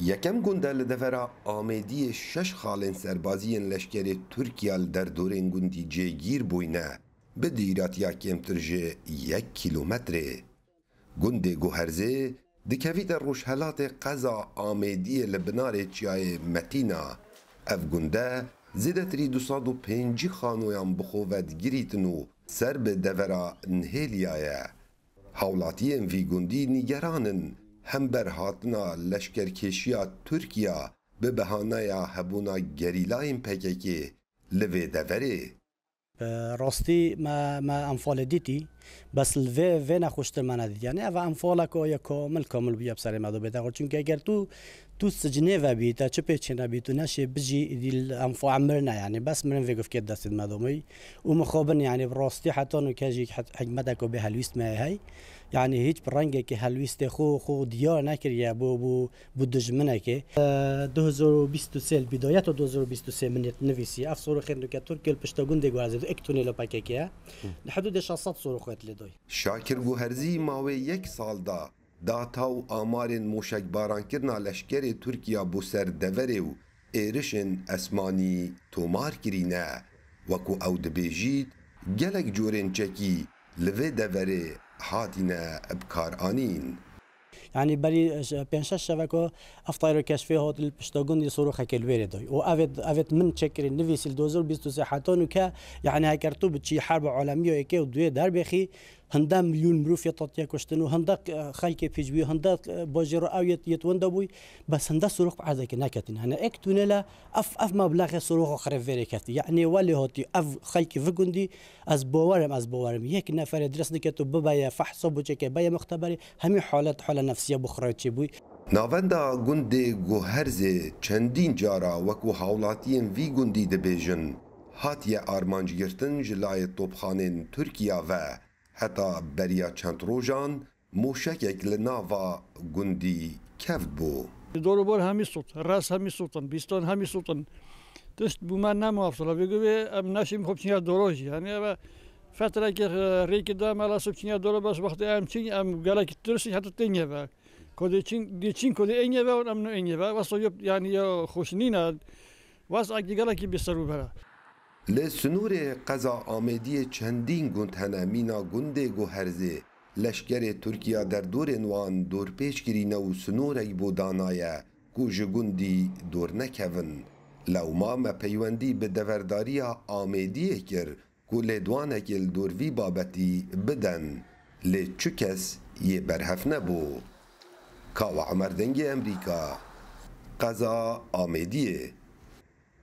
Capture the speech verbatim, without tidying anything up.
Yekem gund e li devera Amêdiyê şeş xalên serbazî yên leşkerê Tirkiya li derdorên gundî cêgîr bûyne, bi dîratiya kêmtir ji yek kîlometrê. Gundê Guherzê dikevîte rojhelatê qeza Amêdiyê li binarê çiyayê Metîna. Ev gunde zêdetirî du sed û pêncî xanoyan bi xwe ve digirîtin û ser bi devera Nihêliya ye. Hawlatiyên vî gundî nîgeran in hember hatina leşkerkêşiya Tirkiya bi behanaya hebûna gerîlayên P K K li vê deverê. Bi rastî me me enfalê dîtî, bes li vê vê nexweştir me nedît. Yanî ev enfalek o ye kamil kamil bûye bi serê me de bête xwe. Çunke eger tu tu sicnê vebî, te çi pê çênebî, tu neşê bijî, îdî li enfal mirin e yanî. Bes mirin vê gufkê destê me domî. Û mixabin yanî bi rastî heta nûke jî hikmeteko bê helwîst me hey. Yanî hîç bi rengekî helwîstê xwe xwe diyar nekiriye bo bo bo dijminekê. Du hezar û bîst û sê li bîdayeta du hezar û bîst û sê min yê nivîsî. Ev soroxên nûke Tirkiye li pişta gundê Guherzê du ek tunêla P K K ye. Li hidûdê şeş sed sorox wê lê doy. Şakir Guherzî mawê yek sal da data û amarên moşekbarankirina leşkerê Tirkiya bo ser deverê û êrişên esmanî tomar kirîne. Wekû ew dibêjît, gelek corên çekî li vê deverê hatine bikaranîn. Yanî berî pênc şeş şeveko ev tayro keşfê hot li pişta gundî soroxekê li wêrê doy. Û evêt evêt min çekirî nivîsî li du hezar û bîst û sê heta nûke, yanî heger tu biçî herba alemî ya yekê û duyê derbêxî, hinde milyûn mirov yê tatiye kuştin û hinde xelkê pîç bûyî, hinde bajêr û ew yêt yêt winda bûyî, bes hinde sorox bi erdekê neketîn. Yanî ek tunêle ev ev meblexê soroxa xirê vêrê ketî. Yanî welê hatî ev xelkê vi gundî Ez bawerim, ez bawerim. Yek neferê dirist dike tu bibe ye fehsa bo çêke beye muxteberê, hemî halet, hala nefsiya bo xirayê çêbûyî. Navenda gundê Guherzê çendîn cara wekû hawlatiyên vî gundî dibêjin, hatiye armanc girtin ji layê topxanên Tirkiya ve. Heta beriya çend rojan Moşekek li nava gundî kevt bû. Dor û bor hemî sot, res hemî sot in, bîstan hemî sot in. Tişt bû me nema ev sala. Vê guvê em neşîm xwe biçin ya doro jî. Yanî ev fetrekê rêkê da me la sib çin ya doro bes wextê em çin em gelekî tirsî heta têngê ve. Kodê çin, dê çin kodê êngê ve û em no êngê ve. Wesa yanî ya xweş nîne. Wes ekî gelekî bê ser û bera. Li sinûrê qeza Amêdiyê çendîn gund hene mîna gundê Guherzê. Leşkerê Tirkiya derdorên wan dorpêç kirîne û sinorek bo danaye ku ji gundî dor nekevin. Lewma me peywendî bi deverdariya Amêdiyê kir ku lêdwanekê li dor vî babetî biden, lê çi kes yê berhev nebû. Kawa Emer Dengê Emerîka, Qeza Amêdiyê.